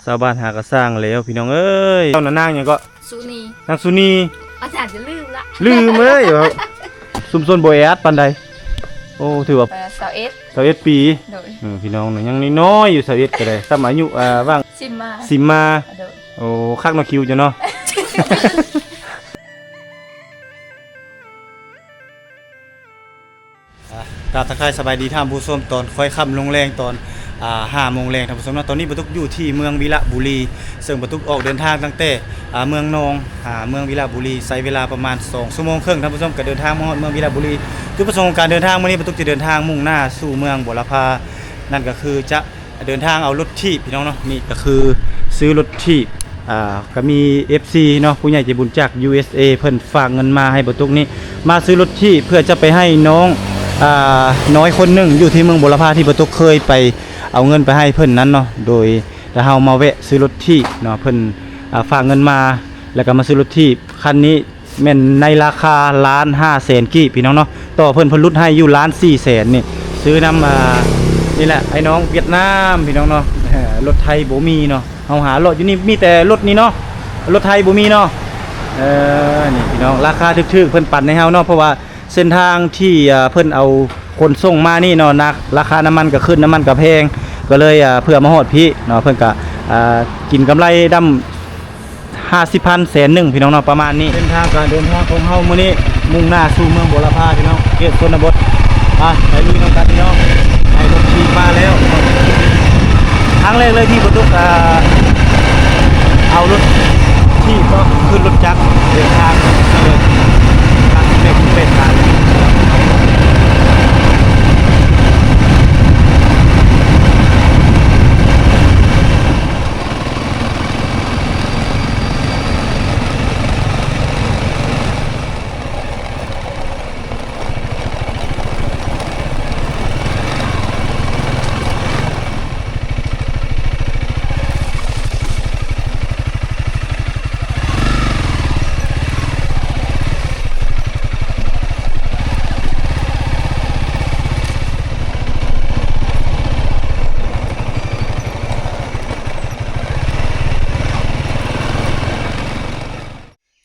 ຊາວບ້ານຫາກະສ້າງແລ້ວພີ່ນ້ອງເອີຍ. ເຈົ້ານະນາງຫຍັງເກາະ? ສຸນີ. ນາງສຸນີ. ອາຈານຈະລືມລະ ລືມເລີຍ. ຊຸມຊົນບໍ່ແອອັດປານໃດ. ໂອ້ ຖືວ່າ ເອີ ຊາວເອັດ ຊາວເອັດປີ. ໂດຍ. ເອີ ພີ່ນ້ອງເນາະ ຍັງນ້ອຍໆຢູ່ ຊາວເອັດກໍໄດ້ ສ່ຳອາຍຸ ອ່າ ຫວ່າງ ສິມມາ ສິມມາ. ໂດຍ. ໂອ້ ຄັກເນາະ ຄິວເຈົ້າເນາະ. ອ່າ ກາບທັກທາຍສະບາຍດີທ່ານຜູ້ຊົມ ຕອນຄ່ອຍຄ່ຳລົງແລງ ຕອນ ອ່າ ຫ້າໂມງແລງ ທ່ານຜູ້ຊົມເນາະ. ຕອນນີ້ປາຕຸກຢູ່ທີ່ເມືອງວິລະບູລີ ເຊິ່ງປາຕຸກອອກເດີນທາງຕັ້ງແຕ່ ອ່າ ເມືອງນອງ ຫາເມືອງວິລະບູລີ ໃຊ້ເວລາປະມານສອງຊົ່ວໂມງເຄິ່ງ ທ່ານຜູ້ຊົມ ກໍເດີນທາງມາຮອດເມືອງວິລະບູລີ. ຈຸດປະສົງຂອງການເດີນທາງມື້ນີ້ ປາຕຸກຈະເດີນທາງມຸ່ງໜ້າສູ່ເມືອງບົວລະພາ ນັ້ນກໍຄືຈະ ເດີນທາງເອົາລົດຖີບພີ່ນ້ອງເນາະ. ນີ້ກໍຄືຊື້ລົດຖີບ ອ່າ ກໍມີເອັຟຊີເນາະ ຜູ້ໃຫຍ່ໃຈບຸນຈາກ ຢູເອັສເອ ເພິ່ນຝາກເງິນມາໃຫ້ປາຕຸກນີ້ ມາຊື້ລົດຖີບເພື່ອຈະໄປໃຫ້ນ້ອງ ອ່າ ນ້ອຍຄົນໜຶ່ງຢູ່ທີ່ເມືອງບົວລະພາ ທີ່ປາຕຸກເຄີຍໄປເອົາເງິນໄປໃຫ້ເພິ່ນນັ້ນເນາະ. ໂດຍ ແລ້ວເຮົາມາແວະຊື້ລົດຖີບເນາະ ເພິ່ນ ອ່າ ຝາກເງິນມາ ແລ້ວກໍມາຊື້ລົດຖີບຄັນນີ້ ແມ່ນໃນລາຄາລ້ານຫ້າແສນກີບພີ່ນ້ອງເນາະ. ຕໍ່ເພິ່ນ ເພິ່ນຫຼຸດໃຫ້ຢູ່ລ້ານສີ່ແສນນີ້ ຊື້ນຳ ອ່າ ນີ້ແຫຼະ ໄອ້ນ້ອງຫວຽດນາມພີ່ນ້ອງເນາະ. ເອີ ລົດໄທບໍ່ມີເນາະ ເຮົາຫາເລາະຢູ່ນີ້ມີແຕ່ລົດນີ້ເນາະ ລົດໄທບໍ່ມີເນາະ. ເອີ ນີ້ພີ່ນ້ອງ ລາຄາຖືກໆ ເພິ່ນປັນໃຫ້ເຮົາເນາະ ເພາະວ່າເສັ້ນທາງທີ່ ອ່າ ເພິ່ນເອົາຂົນສົ່ງມານີ້ເນາະ ນາ ລາຄານ້ຳມັນກໍຂຶ້ນ ນ້ຳມັນກໍແພງ ກໍເລີຍ ອ່າ ເພື່ອມາຮອດພີ້ເນາະ ເພິ່ນກໍ ອ່າ ກິນກຳໄລດຳ ຫ້າສິບພັນ ແສນໜຶ່ງ ພີ່ນ້ອງເນາະ ປະມານນີ້. ເສັ້ນທາງການເດີນທາງຂອງເຮົາມື້ນີ້ ມຸ່ງໜ້າສູ່ເມືອງບົວລະພາ ພີ່ນ້ອງ ເຂດຊົນນະບົດ. ໄປລຸຍນຳກັນພີ່ນ້ອງ ໄດ້ລົດຖີບມາແລ້ວ. ຄັ້ງແລກເລີຍທີ່ປາຕຸກ ອ່າ ເອົາລົດຖີບເນາະ ຂຶ້ນລົດຈັກເດີນທາງເລີຍ ຕັດແບກເປັນການ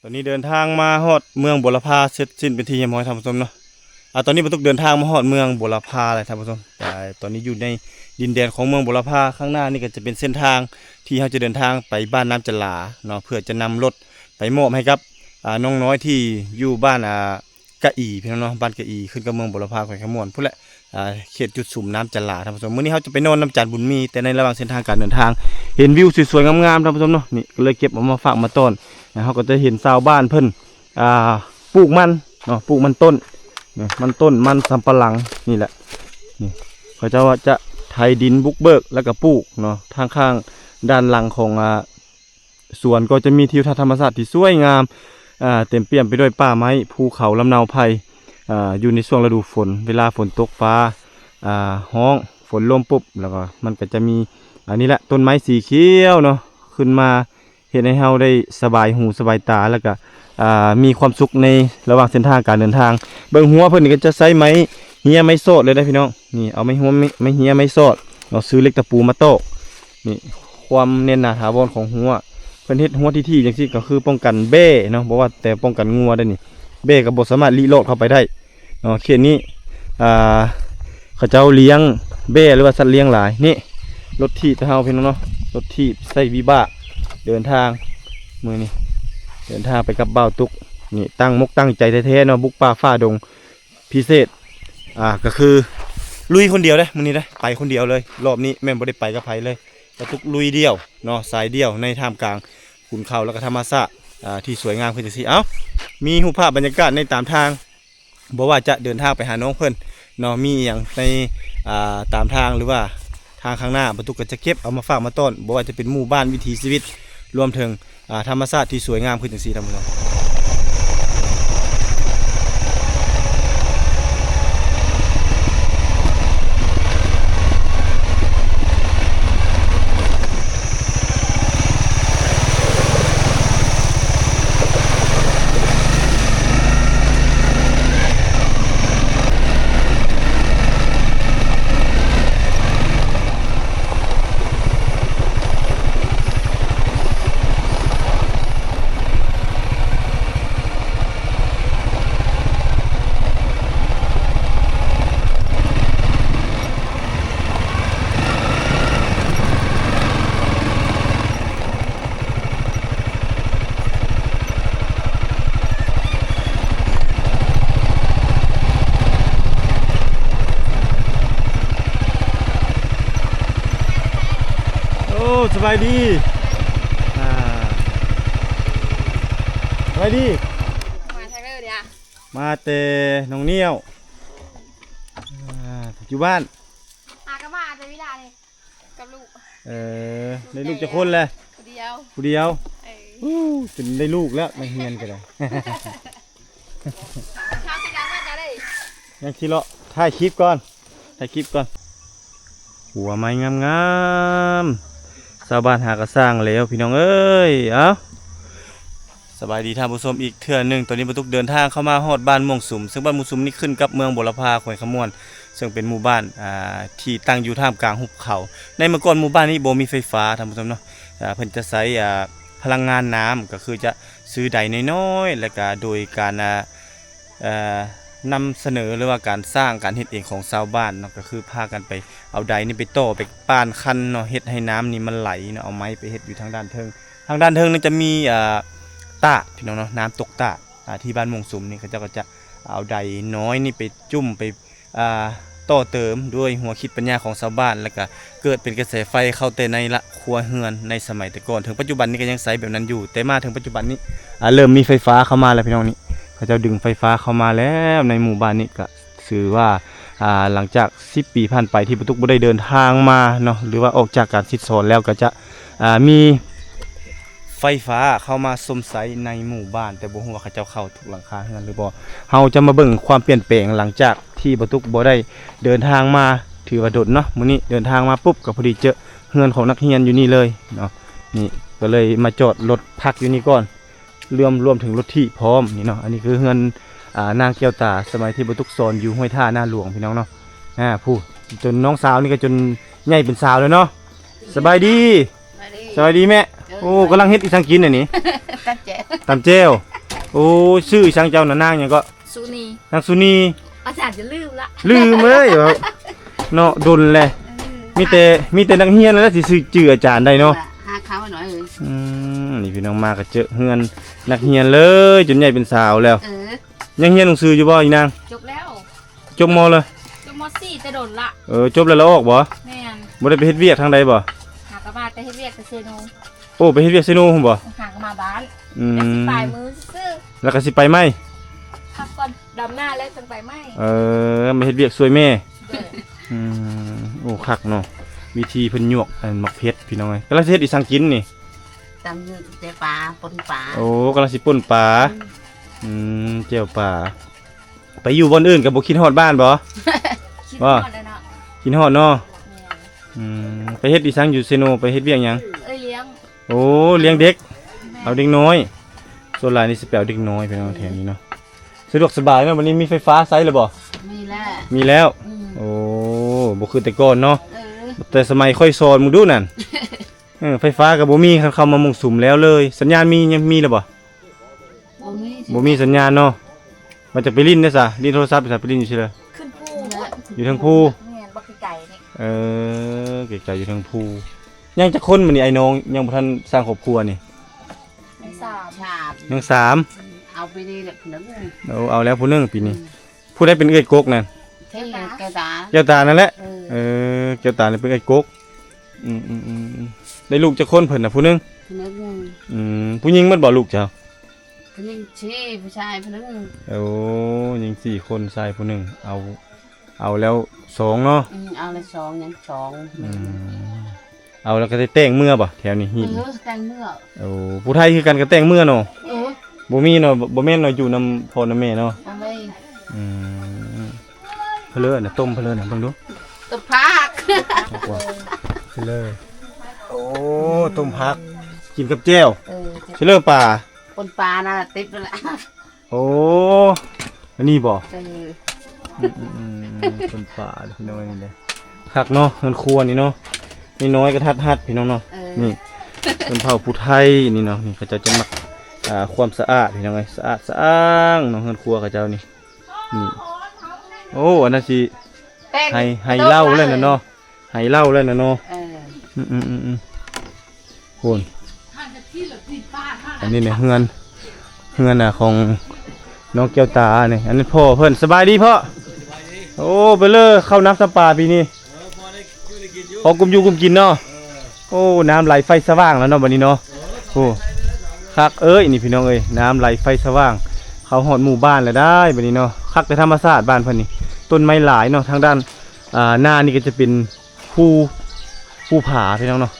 ຕອນນີ້ເດີນທາງມາຮອດເມືອງບົວລະພາເສັດສິ້ນເປັນທີ່ຮຽບຮ້ອຍ ທ່ານຜູ້ຊົມເນາະ. ອ່າ ຕອນນີ້ປາຕຸກເດີນທາງມາຮອດເມືອງບົວລະພາແລ້ວ ທ່ານຜູ້ຊົມ. ອ່າ ຕອນນີ້ຢູ່ໃນດິນແດນຂອງເມືອງບົວລະພາ ຂ້າງໜ້ານີ້ກໍຈະເປັນເສັ້ນທາງທີ່ເຮົາຈະເດີນທາງໄປບ້ານນ້ຳຈະຫຼາເນາະ ເພື່ອຈະນຳລົດໄປມອບໃຫ້ກັບ ອ່າ ນ້ອງນ້ອຍທີ່ຢູ່ບ້ານ ອ່າ ກະອີ ພີ່ນ້ອງເນາະ ບ້ານກະອີ ຂຶ້ນກັບເມືອງບົວລະພາ ແຂວງຄຳມ່ວນພຸ້ນແຫຼະ ອ່າ ເຂດຈຸດສຸມນ້ຳຈະຫຼາ ທ່ານຜູ້ຊົມ. ມື້ນີ້ເຮົາຈະໄປນອນນຳຈານບຸນມີ ແຕ່ໃນລະຫວ່າງເສັ້ນທາງການເດີນທາງ ເຫັນວິວສວຍໆງາມໆ ທ່ານຜູ້ຊົມເນາະ ນີ້ກໍເລີຍເກັບເອົາມາຝາກມາຕ້ອນ. ເຮົາກໍຈະເຫັນຊາວບ້ານເພິ່ນ ອ່າ ປູກມັນເນາະ ປູກມັນຕົ້ນ ມັນຕົ້ນ ມັນສຳປະຫຼັງ ນີ້ແຫຼະ ນີ້ ເຂົາເຈົ້າຈະໄຖດິນບຸກເບີກ ແລ້ວກໍປູກເນາະ. ທາງຂ້າງດ້ານຫຼັງຂອງ ອ່າ ສວນກໍຈະມີທິວທັດທຳມະຊາດທີ່ສວຍງາມ ອ່າ ເຕັມປ່ຽມໄປດ້ວຍປ່າໄມ້ ພູເຂົາ ລຳເນົາໄຜ່ ອ່າ ຢູ່ໃນຊ່ວງລະດູຝົນ ເວລາຝົນຕົກຟ້າ ອ່າ ຮ້ອງ ຝົນລົມປຸບ ແລ້ວກໍມັນກໍຈະມີ ອັນນີ້ແຫຼະ ຕົ້ນໄມ້ສີຂຽວເນາະ ຂຶ້ນມາເຮັດໃຫ້ເຮົາໄດ້ສະບາຍຫູສະບາຍຕາ ແລ້ວກໍ ອ່າ ມີຄວາມສຸກໃນລະຫວ່າງເສັ້ນທາງການເດີນທາງ. ເບິ່ງຮົວເພິ່ນນີ້ກໍຈະໃຊ້ໄມ້ເຮຍໄມ້ສອດເລີຍເດ້ພີ່ນ້ອງ ນີ້ ເອົາໄມ້ຮົວ ໄມ້ ໄມ້ເຮຍໄມ້ສອດເນາະ ຊື້ເຫຼັກຕະປູມາຕອກ. ນີ້ ຄວາມແໜ້ນໜາຖາວອນຂອງຮົ້ວ ເພິ່ນເຮັດຮົ້ວຖີ່ໆຈັ່ງຊີ້ ກໍຄືປ້ອງກັນແບ້ເນາະ ບໍ່ວ່າແຕ່ປ້ອງກັນງົວໄດ້ນີ້ ແບ້ກໍບໍ່ສາມາດລີ້ລອດເຂົ້າໄປໄດ້ເນາະ. ເຂດນີ້ ອ່າ ເຂົາເຈົ້າລ້ຽງແບ້ ຫຼືວ່າສັດລ້ຽງຫຼາຍ. ນີ້ ລົດຖີບເຮົາພີ່ນ້ອງເນາະ ລົດຖີບໃສ່ວິບາກ ເດີນທາງມື້ນີ້ ເດີນທາງໄປກັບບ່າວຕຸກ. ນີ້ ຕັ້ງມົກຕັ້ງໃຈແທ້ໆເນາະ ບຸກປ່າຝ່າດົງ ພິເສດ ອ່າ ກໍຄືລຸຍຄົນດຽວເດ້ ມື້ນີ້ເດ້ ໄປຄົນດຽວເລີຍ. ລອບນີ້ແມ່ນບໍ່ໄດ້ໄປກັບໃຜເລີຍ ກະຕຸກລຸຍດຽວເນາະ ສາຍດຽວໃນທ່າມກາງຂຸນເຂົາ ແລ້ວກໍທຳມະຊາດ ອ່າ ທີ່ສວຍງາມຄືຈັ່ງຊີ້. ເອົ້າ ມີຮູບພາບບັນຍາກາດໃນຕາມທາງ ບໍ່ວ່າຈະເດີນທາງໄປຫານ້ອງເພິ່ນເນາະ ມີອີ່ຫຍັງໃນ ອ່າ ຕາມທາງ ຫຼືວ່າ ທາງຂ້າງໜ້າ ປາຕຸກກໍຈະເກັບເອົາມາຝາກມາຕ້ອນ ບໍ່ວ່າຈະເປັນໝູ່ບ້ານ ວິຖີຊີວິດ ລວມເຖິງ ອ່າ ທຳມະຊາດທີ່ສວຍງາມຄືຈັ່ງຊີ້ ທ່ານຜູ້ຊົມ. ສະບາຍດີ ອ່າ ສະບາຍດີ ມາທາງເດີດຽວ ມາແຕ່ໜອງນຽວ ອ່າ ຢູ່ບ້ານ ຫາກໍມາແຕ່ເວລານີ້ ກັບລູກ ເອີ ລູກ ໄດ້ລູກຈັກຄົນແລ້ວ? ຜູ້ດຽວ ຜູ້ດຽວ ເອີ ອູ້ ຈົນໄດ້ລູກແລ້ວ ນັກຮຽນກໍໄດ້ ເຮົາຊິຍັງມາຈະໄດ້ ຍັງຊິເລາະ ຖ່າຍຄລິບກ່ອນ ຖ່າຍຄລິບກ່ອນ ຫົວໄມ້ງາມໆ ຊາວບ້ານຫາກະສ້າງແລ້ວ ພີ່ນ້ອງເອີຍ ເອົ້າ ສະບາຍດີທ່ານຜູ້ຊົມອີກເທື່ອໜຶ່ງ ຕອນນີ້ບ່າວຕຸກເດີນທາງເຂົ້າມາຮອດບ້ານມ່ວງສຸມ ເຊິ່ງບ້ານມ່ວງສຸມນີ້ຂຶ້ນກັບເມືອງບົວລະພາ ແຂວງຄຳມ່ວນ ເຊິ່ງເປັນໝູ່ບ້ານ ອ່າ ທີ່ຕັ້ງຢູ່ທ່າມກາງຫຸບເຂົາ ໃນເມື່ອກ່ອນໝູ່ບ້ານນີ້ບໍ່ມີໄຟຟ້າ ທ່ານຜູ້ຊົມເນາະ ອ່າ ເພິ່ນຈະໃຊ້ ອ່າ ພະລັງງານນ້ຳ ກໍຄືຈະຊື້ໄດນ້ອຍໆ ແລ້ວກະໂດຍການ ອ່າ ເອີ ນຳສະເໜີ ຫຼືວ່າການສ້າງການເຮັດເອງຂອງຊາວບ້ານເນາະ ກໍຄືພາກັນໄປເອົາໄດນີ້ໄປຕໍ່ໄປປ່ານຄັນເນາະ ເຮັດໃຫ້ນ້ຳນີ້ມັນໄຫຼເນາະ ເອົາໄມ້ໄປເຮັດຢູ່ທາງດ້ານເທິງ ທາງດ້ານເທິງນີ້ຈະມີ ອ່າ ຕາດ ພີ່ນ້ອງເນາະ ນ້ຳຕົກຕາດ ອ່າ ທີ່ບ້ານມ່ວງສຸມນີ້ ເຂົາເຈົ້າກໍຈະເອົາໄດນ້ອຍນີ້ໄປຈຸ້ມໄປ ອ່າ ຕໍ່ເຕີມດ້ວຍຫົວຄິດປັນຍາຂອງຊາວບ້ານ ແລ້ວກະເກີດເປັນກະແສໄຟເຂົ້າແຕ່ໃນລະຄົວເຮືອນໃນສະໄໝແຕ່ກ່ອນ ເຖິງປັດຈຸບັນນີ້ກໍຍັງໃຊ້ແບບນັ້ນຢູ່ ແຕ່ມາເຖິງປັດຈຸບັນນີ້ ອ່າ ເລີ່ມມີໄຟຟ້າເຂົ້າມາແລ້ວ ພີ່ນ້ອງ ນີ້ ເຂົາເຈົ້າດຶງໄຟຟ້າເຂົ້າມາແລ້ວ ໃນໝູ່ບ້ານນີ້ກະຖືວ່າ ອ່າ ຫຼັງຈາກສິບປີຜ່ານໄປທີ່ບ່າວຕຸກບໍ່ໄດ້ເດີນທາງມາເນາະ ຫຼືວ່າອອກຈາກການສິດສອນແລ້ວ ກໍຈະ ອ່າ ມີ ໄຟຟ້າເຂົ້າມາຊົມໃຊ້ໃນໝູ່ບ້ານ ແຕ່ບໍ່ຮູ້ວ່າເຂົາເຈົ້າເຂົ້າທຸກຫຼັງຄາເຮືອນຫຼືບໍ່. ເຮົາຈະມາເບິ່ງຄວາມປ່ຽນແປງຫຼັງຈາກທີ່ບ່າວຕຸກບໍ່ໄດ້ເດີນທາງມາ ຖືວ່າດົນເນາະ. ມື້ນີ້ເດີນທາງມາປຸບກໍພໍດີເຈີເຮືອນຂອງນັກຮຽນຢູ່ນີ້ເລີຍເນາະ. ນີ້ກໍເລີຍມາຈອດລົດພັກຢູ່ນີ້ກ່ອນ ລວມ ລວມເຖິງລົດຖີບພ້ອມນີ້ເນາະ. ອັນນີ້ຄືເຮືອນ ອ່າ ນາງແກ້ວຕາ ສະໄໝທີ່ບ່າວຕຸກສອນຢູ່ຫ້ວຍທ່ານາຫຼວງ ພີ່ນ້ອງເນາະ. ອ່າ ຜູ້ ຈົນນ້ອງສາວນີ້ກໍຈົນໃຫຍ່ເປັນສາວແລ້ວເນາະ. ສະບາຍດີ. ສະບາຍດີ ສະບາຍດີແມ່. ເອີ ໂອ້ ກຳລັງເຮັດອີ່ສັງກິນອັນນີ້? ຕຳແຈ່ວ ຕຳແຈ່ວ. ໂອ້ ຊື່ອີ່ສັງເຈົ້ານະ? ນາງຫຍັງເກາະ? ສຸນີ. ນາງສຸນີ. ອາຈານຈະລືມລະ ລືມເລີຍເນາະ ດົນແຫຼະ. ເອີ ມີແຕ່ ມີແຕ່ນັກຮຽນນັ້ນແຫຼະຊິຊື່ ຈື່ອາຈານໄດ້ເນາະ. ຫາເຂົ້າໜ້ອຍເອີຍ. ອືມ ນີ້ພີ່ນ້ອງ ມາກໍເຈີເຮືອນນັກຮຽນເລີຍ ຈົນໃຫຍ່ເປັນສາວແລ້ວ. ເອີ ຍັງຮຽນໜັງສືຢູ່ບໍ່ອີນາງ? ຈົບແລ້ວ. ຈົບ ມ.ເລີຍ? ຈົບ ມ.ສີ່ ແຕ່ດົນລະ. ເອີ ຈົບແລ້ວລະອອກບໍ່? ແມ່ນ. ບໍ່ໄດ້ໄປເຮັດວຽກທາງໃດບໍ່? ຫາກໍມາແຕ່ເຮັດວຽກແຕ່ເຊໂນ. ໂອ້ ໄປເຮັດວຽກເຊໂນພຸ້ນບໍ່? ຫາກໍມາບ້ານ. ອືມ ແຕ່ຊິໄປມື້ຊື່ໆ ແລ້ວກໍຊິໄປໃໝ່? ພັກກ່ອນ ດຳນາແລ້ວຈັ່ງໄປໃໝ່. ເອີ ມາເຮັດວຽກຊ່ວຍແມ່. ໂດຍ. ອືມ ໂອ້ ຄັກເນາະ ວິທີເພິ່ນຫຍວກອັນໝາກເຜັດ ພີ່ນ້ອງເອີຍ. ກຳລັງຊິເຮັດອີ່ສັງກິນນີ້? ຕຳແຈ່ວປາ ປົ່ນປາ. ໂອ້ ກຳລັງຊິປົ່ນປາ. ອືມ ອືມ ແຈ່ວປາ. ໄປຢູ່ບ່ອນອື່ນກໍບໍ່ຄິດຮອດບ້ານບໍ່? ຄິດຮອດແລ້ວເນາະ. ຄິດຮອດເນາະ. ແມ່ນ. ອືມ ໄປເຮັດອີ່ສັງຢູ່ເຊໂນ? ໄປເຮັດວຽກຫຍັງ? ເອີຍ ລ້ຽງ. ໂອ້ ລ້ຽງເດັກ. ແມ່ນ. ເອົາເດັກນ້ອຍ. ສ່ວນຫຼາຍນີ້ຊິໄປເອົາເດັກນ້ອຍ ພີ່ນ້ອງ ແຖວນີ້ເນາະ. ສະດວກສະບາຍເນາະ. ບັດນີ້ມີໄຟຟ້າໃຊ້ແລ້ວບໍ່? ມີແລ້ວ. ມີແລ້ວ. ອືມ ໂອ້ ບໍ່ຄືແຕ່ກ່ອນເນາະ. ເອີ ແຕ່ສະໄໝຂ້ອຍສອນ ມຶງດູນັ້ນ. ເອີ ໄຟຟ້າກໍບໍ່ມີ ຄັນເຂົ້າມາໝູ່ສຸມແລ້ວເລີຍ. ສັນຍານມີ ຍັງມີແລ້ວບໍ່? ບໍ່ມີ. ບໍ່ມີສັນຍານເນາະ. ວ່າຈະໄປຫຼິ້ນເດ້ຊະ? ຫຼິ້ນໂທລະສັບໄປຊະ? ໄປຫຼິ້ນຢູ່ໃສລະ? ຂຶ້ນພູພຸ້ນ. ຢູ່ເທິງພູ. ແມ່ນ ບໍ່ໄກໆນີ້. ເອີ ໄກໆຢູ່ເທິງພູ. ຍັງຈັກຄົນບັດນີ້ ອ້າຍນ້ອງ? ຍັງບໍ່ທັນສ້າງຄອບຄົວນີ້? ຍັງສາມ. ຍັງສາມ. ເອົາປີນີ້ແຫຼະຜູ້ໜຶ່ງ. ໂອ້ ເອົາແລ້ວຜູ້ໜຶ່ງປີນີ້. ອືມ ຜູ້ໃດເປັນເອື້ອຍກົກນັ້ນ? ແກ້ວຕາ. ແກ້ວຕານັ້ນແຫຼະ. ເອີ ເອີ ແກ້ວຕານີ້ເປັນເອື້ອຍກົກ. ອືມໆໆ ໄດ້ລູກຈັກຄົນເພິ່ນນະ? ຜູ້ໜຶ່ງ. ຜູ້ໜຶ່ງ. ອືມ ຜູ້ຍິງໝົດບໍ່ລູກເຈົ້າ? ຜູ້ຍິງສີ່ ຜູ້ຊາຍຜູ້ໜຶ່ງ. ໂອ້ ຍິງສີ່ຄົນ ຊາຍຜູ້ໜຶ່ງ. ເອົາ ເອົາແລ້ວສອງເນາະ. ອືມ ເອົາແລ້ວສອງ ຍັງສອງ. ອືມ ເອົາແລ້ວກໍໄດ້ແຕ່ງເມືອບໍ່ ແຖວນີ້? ເອີ ແຕ່ງເມືອ. ໂອ້ ຜູ້ໄທຄືກັນກໍແຕ່ງເມືອເນາະ. ເອີ ບໍ່ມີເນາະ. ບໍ່ແມ່ນເນາະ ຢູ່ນຳພໍ່ນຳແມ່ເນາະ. ອືມ ເພິ່ນເລີນະ ຕົ້ມເພິ່ນເລີນະ ເບິ່ງດູ. ຕົ້ມຜັກ. ເພິ່ນເລີ ໂອ້ ຕົ້ມຜັກ ກິນກັບແຈ່ວ. ເອີ ເພິ່ນເລີປາ ປົ່ນປານະ ຕິບແລ້ວ. ໂອ້ ອັນນີ້ບໍ່? ເອີ ອືມໆໆ ເປັນປ່າພີ່ນ້ອງ. ນີ້ແຫຼະ ຄັກເນາະ ເຮືອນຄົວນີ້ເນາະ. ນ້ອຍໆ ກະທັດຮັດ ພີ່ນ້ອງເນາະ. ເອີ ນີ້ ຊົນເຜົ່າຜູ້ໄທນີ້ເນາະ. ນີ້ເຂົາເຈົ້າຈະມັກ ອ່າ ຄວາມສະອາດ ພີ່ນ້ອງເອີຍ. ສະອາດສະອ້າງເນາະ ເຮືອນຄົວເຂົາເຈົ້ານີ້. ນີ້ ໂອ້ ອັນນັ້ນຊິ ໄຮ ໄຮເຫຼົ້າແລ້ວນະເນາະ. ໄຮເຫຼົ້າແລ້ວນະເນາະ. ເອີ ອືມໆໆໆ ໂຫ ອັນນີ້ແມ່ນເຮືອນ ເຮືອນ ອ່າ ຂອງນ້ອງແກ້ວຕານີ້. ອັນນີ້ພໍ່ເພິ່ນ. ສະບາຍດີພໍ່. ໂອ້ ເພິ່ນເລີເຂົ້ານຳສຳປາປີນີ້. ພໍກຸມຢູ່ກຸມກິນເນາະ. ໂອ້ ນ້ຳໄຫຼໄຟສະຫວ່າງແລ້ວເນາະ ບັດນີ້ເນາະ. ໂອ້ ຄັກເອີຍ ນີ້ພີ່ນ້ອງເອີຍ ນ້ຳໄຫຼໄຟສະຫວ່າງ ເຂົ້າຮອດໝູ່ບ້ານແລ້ວໄດ໋ ບັດນີ້ເນາະ. ຄັກແຕ່ທຳມະຊາດບ້ານເພິ່ນນີ້ ຕົ້ນໄມ້ຫຼາຍເນາະ. ທາງດ້ານ ອ່າ ໜ້ານີ້ກໍຈະເປັນພູ ພູຜາພີ່ນ້ອງເນາະ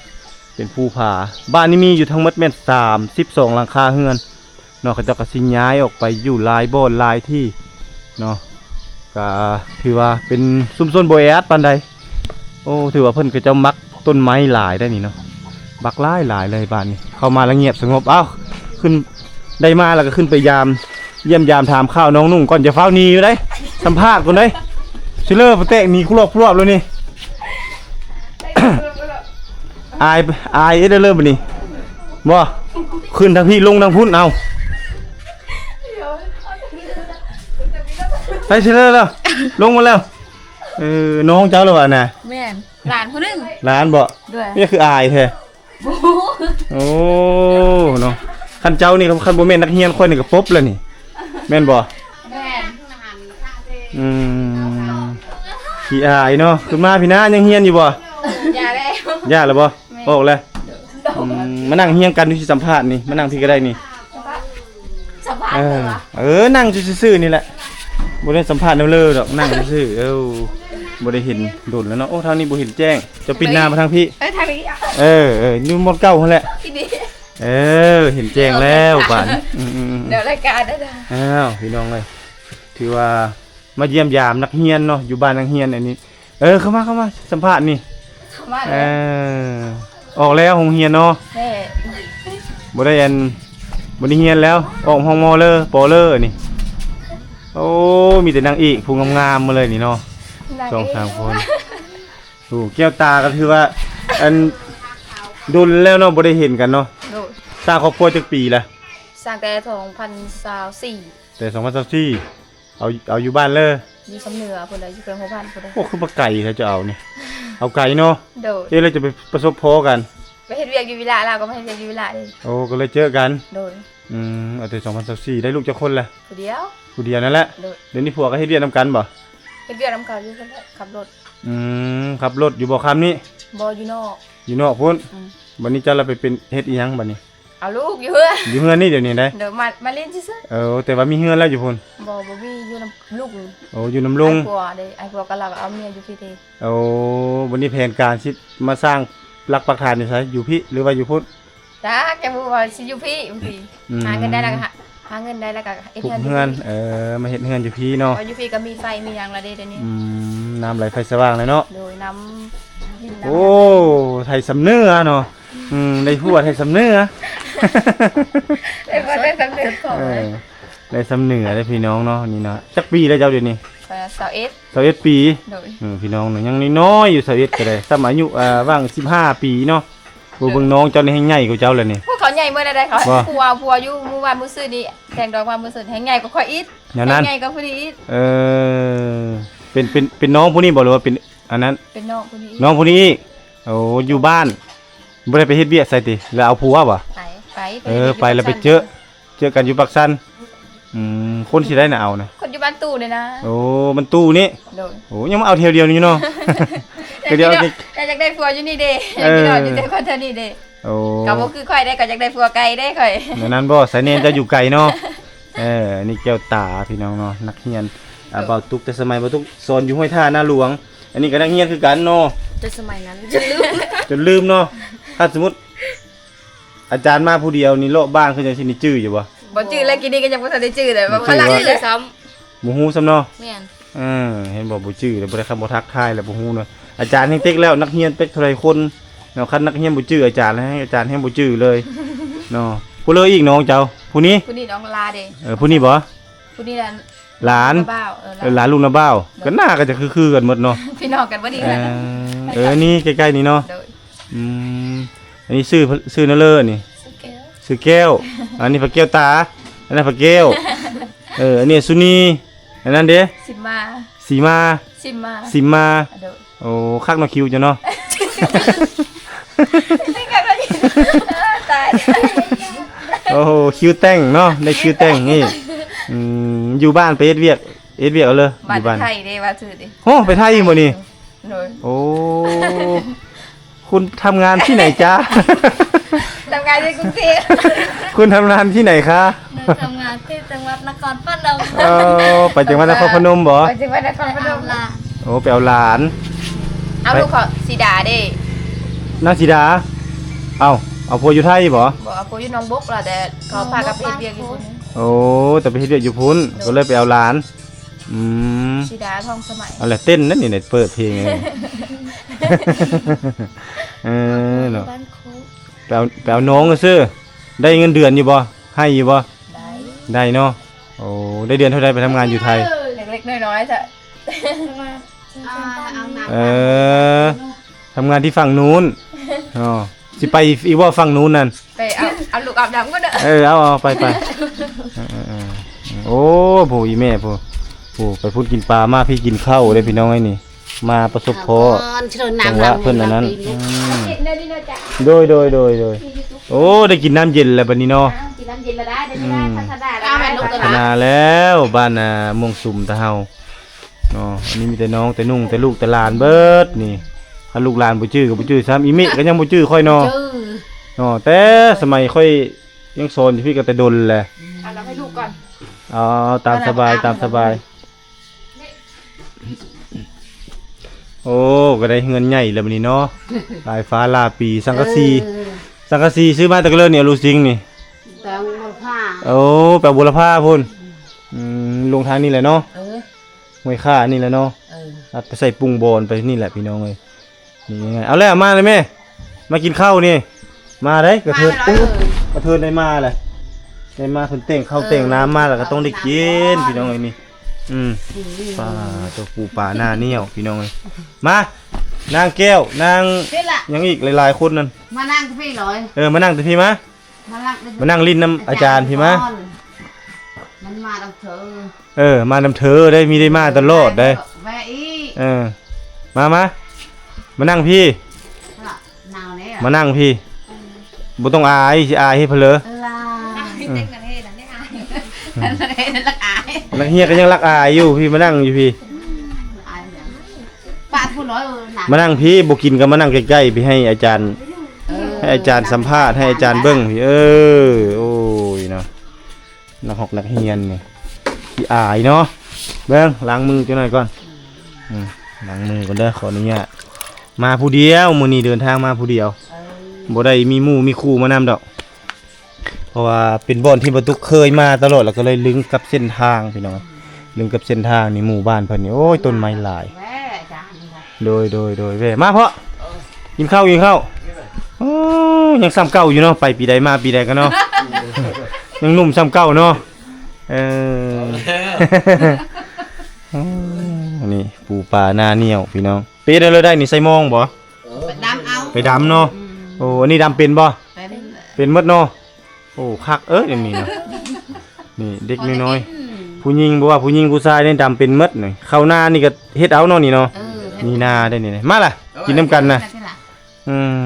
ເປັນພູຜາ. ບ້ານນີ້ມີຢູ່ທັງໝົດແມ່ນສາມສິບສອງຫຼັງຄາເຮືອນເນາະ. ເຂົາເຈົ້າກໍຊິຍ້າຍອອກໄປຢູ່ຫຼາຍບ່ອນຫຼາຍທີ່ເນາະ ກໍຖືວ່າເປັນຊຸມຊົນບໍ່ແອອັດປານໃດ. ໂອ້ ຖືວ່າເພິ່ນ ເຂົາເຈົ້າມັກຕົ້ນໄມ້ຫຼາຍໄດ໋ນີ້ເນາະ ບັກຫຼາຍໆເລີຍບ້ານນີ້. ເຂົ້າມາລະງຽບສະຫງົບ. ອ້າວ ຂຶ້ນ ໄດ້ມາແລ້ວກໍຂຶ້ນໄປຢາມ ຢ້ຽມຢາມຖາມຂ່າວນ້ອງນຸ່ງກ່ອນ ຢ່າຟ້າວໜີໄດ້ ສຳພາດກ່ອນເດ້. ຊິເລີໄປແຕກໜີຄຸລອບໆແລ້ວນີ້ ອາຍ ອາຍເອເດີເລີບັດນີ້ ບໍ່ ຂຶ້ນທາງພີ້ລົງທາງພຸ້ນ. ເອົາ ໄປຊິເລີແລ້ວ ລົງມາແລ້ວ. ເອີ ນ້ອງເຈົ້າລະວ່ານະ? ແມ່ນ ຫຼານຜູ້ໜຶ່ງ. ຫຼານບໍ່? ໂດຍ. ນີ້ຄືອາຍແທ້. ໂອ້ ໂອ້ເນາະ ຄັນເຈົ້ານີ້ ຄັນບໍ່ແມ່ນນັກຮຽນຂ້ອຍນີ້ກໍປົບແລ້ວນີ້ ແມ່ນບໍ່? ແມ່ນ. ອືມ ຂີ້ອາຍເນາະ. ຂຶ້ນມາພີ້ນະ ຍັງຮຽນຢູ່ບໍ່? ຢ່າແລ້ວ. ຢ່າແລ້ວບໍ່? ແມ່ນ. ອອກແລ້ວ. ອືມ ມານັ່ງຮຽງກັນ ຢູ່ຊິສຳພາດນີ້ ມານັ່ງພີ້ກໍໄດ້ນີ້. ສຳພາດ ເອີ ເອີ ນັ່ງຢູ່ຊື່ໆນີ້ແຫຼະ ບໍ່ໄດ້ສຳພາດແນວເລີດອກ ນັ່ງຊື່ໆ. ເອີ ບໍ່ໄດ້ເຫັນດົນແລ້ວເນາະ. ໂອ້ ທາງນີ້ບໍ່ເຫັນແຈ້ງ ເຈົ້າປິ່ນໜ້າມາທາງພີ້. ເອີ ທາງນີ້. ເອີ ເອີ ຢູ່ໝົດເກົ່າຫັ້ນແຫຼະ. ເອີ ເຫັນແຈ້ງແລ້ວບາດນີ້. ອືມໆໆ ແນວລາຍການໄດ້. ອ້າວ ພີ່ນ້ອງເອີຍ ຖືວ່າມາຢ້ຽມຢາມນັກຮຽນເນາະ ຢູ່ບ້ານນັກຮຽນອັນນີ້. ເອີ ເຂົ້າມາ ເຂົ້າມາ ສຳພາດນີ້. ເຂົ້າມາເລີຍ. ເອີ ອອກແລ້ວໂຮງຮຽນເນາະ. ແມ່ນ. ບໍ່ໄດ້ອັນ ບໍ່ໄດ້ຮຽນແລ້ວ ອອກຮອງມໍເລີ ປໍເລີນີ້. ໂອ້ ມີແຕ່ນາງເອກຜູ້ງາມໆມາເລີຍນີ້ເນາະ ນາງເອກ ສອງສາມຄົນ. ໂອ້ ແກ້ວຕາກໍຖືວ່າ ອັນ ດົນແລ້ວເນາະ ບໍ່ໄດ້ເຫັນກັນເນາະ. ໂດຍ. ສ້າງຄອບຄົວຈັກປີລະ? ສ້າງແຕ່ສອງພັນຊາວສີ່. ແຕ່ສອງພັນຊາວສີ່ ເອົາ ເອົາຢູ່ບ້ານເລີ? ຢູ່ຊຳເໜືອພຸ້ນແຫຼະ ຢູ່ແຂວງຫົວພັນພຸ້ນແຫຼະ. ໂອ້ ຄືບໍ່ໄກແທ້ ເຈົ້າເອົານີ້ ເອົາໄກເນາະ. ໂດຍ. ເອີ ແລ້ວຈະໄປປະສົບພໍກັນ? ໄປເຮັດວຽກຢູ່ວິລະ ລາວກໍມາເຮັດວຽກຢູ່ວິລະເດ້. ໂອ້ ກໍເລີຍເຈີກັນ. ໂດຍ. ອືມ ເອົາແຕ່ສອງພັນຊາວສີ່ ໄດ້ລູກຈັກຄົນລະ? ຜູ້ດຽວ. ຜູ້ດຽວນັ້ນແຫຼະ. ໂດຍ. ດຽວນີ້ຜົວກໍເຮັດວຽກນຳກັນບໍ່? ເຮັດວຽກນຳເຂົາຢູ່ພຸ້ນແຫຼະ ຂັບລົດ. ອືມ ຂັບລົດຢູ່ບໍ່ຄຳນີ້? ບໍ່ ຢູ່ນອກ. ຢູ່ນອກພຸ້ນ. ອືມ. ບັດນີ້ເຈົ້າລະໄປເປັນເຮັດອີ່ຫຍັງບັດນີ້? ເອົາລູກຢູ່ເຮືອນ. ຢູ່ເຮືອນນີ້ດຽວນີ້ໄດ໋? ໂດຍ. ມາ ມາຫຼິ້ນຊື່ໆ. ເອີ ແຕ່ວ່າມີເຮືອນແລ້ວຢູ່ພຸ້ນ? ບໍ່ ບໍ່ມີ ຢູ່ນຳລຸງ. ໂອ້ ຢູ່ນຳລຸງ. ອ້າຍຜົວເດ້ ອ້າຍຜົວກໍລາວກໍເອົາເມຍຢູ່ພີ້ເດ້. ໂອ້ ບັດນີ້ແຜນການຊິມາສ້າງຫຼັກປັກຖານຢູ່ໃສ? ຢູ່ພີ້ ຫຼືວ່າຢູ່ພຸ້ນ? ຈັກ ຍັງບໍ່ວ່າຊິຢູ່ພີ້ ບາງທີ ອືມ ຫາເງິນໄດ້ແລ້ວກໍຫາ ຫາເງິນໄດ້ແລ້ວກໍເຮັດເຮືອນຢູ່ພີ້. ເອີ ມາເຮັດເຮືອນຢູ່ພີ້ເນາະ. ເພາະຢູ່ພີ້ກໍມີໄຟມີຫຍັງແລ້ວເດ້ ດຽວນີ້. ອືມ ນ້ຳໄຫຼໄຟສະຫວ່າງແລ້ວເນາະ. ໂດຍ. ນ້ຳ ໂອ້ ໄທສຳເໜືອເນາະ. ອືມ ໄດ້ຜົວໄທສຳເໜືອ ໄດ້ຜົວໄທສຳເໜືອ. ເອີ ໄທສຳເໜືອເດ້ພີ່ນ້ອງເນາະ ນີ້ເນາະ. ຈັກປີແລ້ວເຈົ້າດຽວນີ້? ເອີ ຊາວເອັດ. ຊາວເອັດປີ. ໂດຍ. ເອີ ພີ່ນ້ອງເນາະ ຍັງນ້ອຍໆຢູ່ ຊາວເອັດກໍໄດ້ ສ່ຳອາຍຸ ອ່າ ຫວ່າງສິບຫ້າປີເນາະ. ໂອ້ ເບິ່ງນ້ອງເຈົ້ານີ້ແຮ່ງໃຫຍ່ກວ່າເຈົ້າແລ້ວນີ້. ພວກເຂົາໃຫຍ່ເບິດແລ້ວໃດ໋ ເຂົາ ຜົວ ຜົວຢູ່ມື້ວານມື້ຊືນນີ້ ແຕ່ງດອງວານມື້ຊືນ ແຮ່ງໃຫຍ່ກວ່າຂ້ອຍອີກ. ແນວນັ້ນ ແຮ່ງໃຫຍ່ກວ່າຜູ້ນີ້ອີກ. ເອີ ເປັນ ເປັນ ເປັນນ້ອງຜູ້ນີ້ບໍ່ ຫຼືວ່າເປັນອັນນັ້ນ? ເປັນນ້ອງຜູ້ນີ້ອີກ. ນ້ອງຜູ້ນີ້ອີກ. ໂອ້ ຢູ່ບ້ານບໍ່ໄດ້ໄປເຮັດວຽກໃສຕິ ແລ້ວເອົາຜົວບໍ່? ໄປ ໄປ ເອີ ໄປແລ້ວໄປເຈີ ເຈີກັນຢູ່ປາກຊັນ. ອືມ ຄົນຊິໄດ້ນະເອົານະ? ຄົນຢູ່ບ້ານຕູ້ນີ້ນະ. ໂອ້ ບ້ານຕູ້ນີ້. ໂດຍ. ໂອ້ ຍັງມາເອົາແຖວດຽວນີ້ເນາະ. ກໍດຽວ ຢາກໄດ້ຜົວຢູ່ນີ້ເດ້. ເອີ ຢູ່ແຖວຄົນແຖວນີ້ເດ້. ໂອ້ ກໍບໍ່ຄືຂ້ອຍເດ້ ກໍຢາກໄດ້ຜົວໄກເດ້ຂ້ອຍ. ແນວນັ້ນບໍ່? ສາຍແນນເຈົ້າຢູ່ໄກເນາະ. ເອີ ອັນນີ້ແກ້ວຕາພີ່ນ້ອງເນາະ ນັກຮຽນ ອ່າ ໂດຍ ບ່າວຕຸກ ແຕ່ສະໄໝບ່າວຕຸກສອນຢູ່ຫ້ວຍທ່ານາຫຼວງ. ອັນນີ້ກໍນັກຮຽນຄືກັນເນາະ ແຕ່ສະໄໝນັ້ນຈົນລືມ ຈົນລືມເນາະ. ຖ້າສົມມຸດ ອາຈານມາຜູ້ດຽວນີ້ເລາະບ້ານຄືຈັ່ງຊີ້ນີ້ຈື່ຢູ່ບໍ່? ບໍ່ຈື່ແລ້ວ ກີ້ນີ້ກໍຍັງບໍ່ທັນໄດ້ຈື່ເລີຍ ບໍ່ຮູ້ຊ້ຳ. ບໍ່ຮູ້ຊ້ຳເນາະ. ແມ່ນ. ເອີ ເຫັນບໍ່ ບໍ່ຈື່ແລ້ວ ບໍ່ໄດ້ ຄັນບໍ່ທັກທາຍແລ້ວບໍ່ຮູ້ເນາະ. ອາຈານແຮ່ງເຕັກແລ້ວ ນັກຮຽນເປັກເທົ່າໃດຄົນເນາະ ຄັນນັກຮຽນບໍ່ຈື່ອາຈານແລ້ວ ອາຈານແຮ່ງບໍ່ຈື່ເລີຍເນາະ. ຜູ້ເລີອີກນ້ອງເຈົ້າ ຜູ້ນີ້ ຜູ້ນີ້ນ້ອງລາເດ້. ເອີ ຜູ້ນີ້ບໍ່? ຜູ້ນີ້ລະ ຫຼານ ເອີ ຫຼານລູກນ້າບ່າວ. ກໍໜ້າກໍຈະຄືໆກັນໝົດເນາະ ພີ່ນ້ອງກັນບໍ່ດີ. ເອີ ເອີ ນີ້ໃກ້ໆນີ້ເນາະ. ໂດຍ. ອືມ ອັນນີ້ຊື່ ຊື່ແນວເລີນີ້? ຊື່ແກ້ວ. ອັນນີ້ພະແກ້ວຕາ ອັນນັ້ນພະແກ້ວ. ເອີ ອັນນີ້ສຸນີ ອັນນັ້ນເດ້? ສິມມາ. ສີມາ. ສິມມາ. ສິມມາ. ໂດຍ. ໂອ້ ຄັກເນາະຄິວເຈົ້າເນາະ. ຕາຍ. ໂອ້ໂຫ ຄິວແຕ່ງເນາະ ໄດ້ຄິວແຕ່ງນີ້. ອືມ ຢູ່ບ້ານໄປເຮັດວຽກ ເຮັດວຽກເອົາເລີຍ ຢູ່ບ້ານ. ໄທເດ້ວ່າຊື່ເດ້. ໂອ້ ໄປໄທອີກບໍ່ນີ້? ໂດຍ. ໂອ້ ໂຄ คุณทำงานที่ไหนจ๊ะ ทำงานที่กรุงเทพฯ คุณทำงานที่ไหนคะ หนูทำงานที่จังหวัดนครพนม เออ ไปจังหวัดนครพนมบ่ ไปจังหวัดนครพนม ไปเอาหลาน โอ้ ไปเอาหลาน เอา ไป ลูกเขาสีดาเด้ นางสีดา เอ้า เอาผัวอยู่ไทยบ่ บ่ เอาผัวอยู่หนองบกล่ะ แต่เขาพากันไปเฮ็ดเวียกอยู่พุ้น โอ้ แต่ไปเฮ็ดเวียกอยู่พุ้น โดย ก็เลยไปเอาหลาน อืม สีดาทองสมัย เอาละ เต้นนั่นนี่ เปิดเพลง เออ เนาะ บ้านโคก ไปเอา ไปเอาน้องซื่อ ได้เงินเดือนอยู่บ่ ให้อยู่บ่ ได้ ได้เนาะ โอ้ ได้เดือนเท่าใดไปทำงานอยู่ไทย เล็กๆ น้อยๆ เถาะ เออ ทำงานที่ฝั่งนู้น อ๋อ สิไปอีกบ่ฝั่งนู้นนั่น ไปเอา เอาลูกอาบน้ำก่อนเด้อ เออ เอา เอา ไป ไป เออ เออ เออ โอ้ ผู้อีแม่ผู้ ผู้ไปพุ้นกินปลา มาพี้กินข้าวเด้อพี่น้องเอ้ยนี่ มาประสบพ้อ จังหวะเพิ่นอันนั้น อืม โดย โดย โดย โดย โอ้ ได้กินน้ำเย็นแล้วบัดนี้เนาะ อ้าว กินน้ำเย็นแล้วได้ ได้ อืม ได้ พัฒนาแล้ว เอาแม่นลูก พัฒนาแล้ว บ้าน อ่า ม่วงสุมตะเฮา เนาะ อันนี้มีแต่น้องแต่นุ่งแต่ลูกแต่หลานเบิดนี่ คันลูกหลานบ่จื้อก็บ่จื้อซ้ำ อีเมะก็ยังบ่จื้อข้อยเนาะ จื้อ เนาะ แต่สมัยข้อยยังสอนอยู่พี้ก็แต่ดนแหละ เอาน้ำให้ลูกก่อน อ๋อ ตามสบาย เอาน้ำ ตามสบาย โอ้ ก็ได้เฮือนใหญ่แล้วบัดนี้เนาะ หลายฟ้าหลายปี สังกะสี เออ สังกะสีซื้อมาแต่กะเลินนี่ เอาลูซิงนี่ แปลงบุรพา โอ้ แปลงบุรพาพุ้น อืม ลงทางนี้แหละเนาะ เออ ห้วยข่านี่แหละเนาะ เออ ลัดไปใส่ปุงบอนไปนี่แหละพี่น้องเอ้ย นี่ไง เอาแล้ว มาเลยแม่ มากินข้าวนี่ มาเด้อกระเทิน มาแล้ว กระเทินได้มาแหละ ได้มาเพิ่นแต่งข้าว เออ แต่งน้ำมาแล้วก็ต้องได้กิน เอาน้ำ พี่น้องเอ้ยนี่ อืม อืม ปลาตัวปูปลาหน้าเหนียวพี่น้องเอ้ย มา นางแก้ว นาง นี่ล่ะ ยังอีกหลายๆ คนนั่น มานั่งกับพี่หน่อย เออ มานั่งแต่พี่มา มานั่ง มานั่งลิ้นนำอาจารย์พี่มา มันมาตามเธอ เออ มานำเธอได้ มีได้มาตลอดได้ แวะอีก เออ มา มา มานั่งพี่ นั่งนี่ มานั่งพี่ อืม บ่ต้องอาย สิอายให้เผลอ เออ อืม นักเรียนก็ยังรักอายอยู่ พี่มานั่งอยู่พี่ อายหยัง ปาดผู้น้อย เออ นั่ง มานั่งพี่ บ่กินก็มานั่งใกล้ๆ พี่ ให้อาจารย์ เออ ให้อาจารย์สัมภาษณ์ ให้อาจารย์เบิ่งพี่ เออ โอ้ยเนาะ นักฮอกนักเรียนนี่ ขี้อายเนาะ เบิ่ง ล้างมือจักหน่อยก่อน อืม ล้างมือก่อนเด้อ ขออนุญาต มาผู้เดียว มื้อนี้เดินทางมาผู้เดียว เออ บ่ได้มีหมู่มีคู่มานำดอก เพราะว่าเป็นบ่อนที่บ่าวตุ๊กเคยมาตลอด แล้วก็เลยลืมกับเส้นทางพี่น้อง ลืมกับเส้นทางนี่ หมู่บ้านเพิ่นนี่ โอ้ย ต้นไม้หลาย แว่จ้ะ โดย โดย โดย แว่ มาพ่อ กินข้าว กินข้าว โอ้ ยังส่ำเก่าอยู่เนาะ ไปปีใดมาปีใดก็เนาะ ยังหนุ่มส่ำเก่าเนาะ เออ เอาแล้ว โอ้ นี่ปูปลาหน้าเหนียวพี่น้อง ไปเฮ็ดแนวใด๋นี่ ใส่หม่องบ่ เออ ไปดำเอา ไปดำเนาะ อืม โอ้ อันนี้ดำเป็นบ่ เป็น เป็นหมดเนาะ โอ้ คักเอ้ย อันนี้เนาะ นี่เด็กน้อยๆ อืม ผู้หญิง บ่ว่าผู้หญิงผู้ชายนี่ดำเป็นหมดนี่ เข้านานี่ก็เฮ็ดเอาเนาะนี่เนาะ เออ มีนาได้นี่ มาล่ะ กินนำกันนะ อืม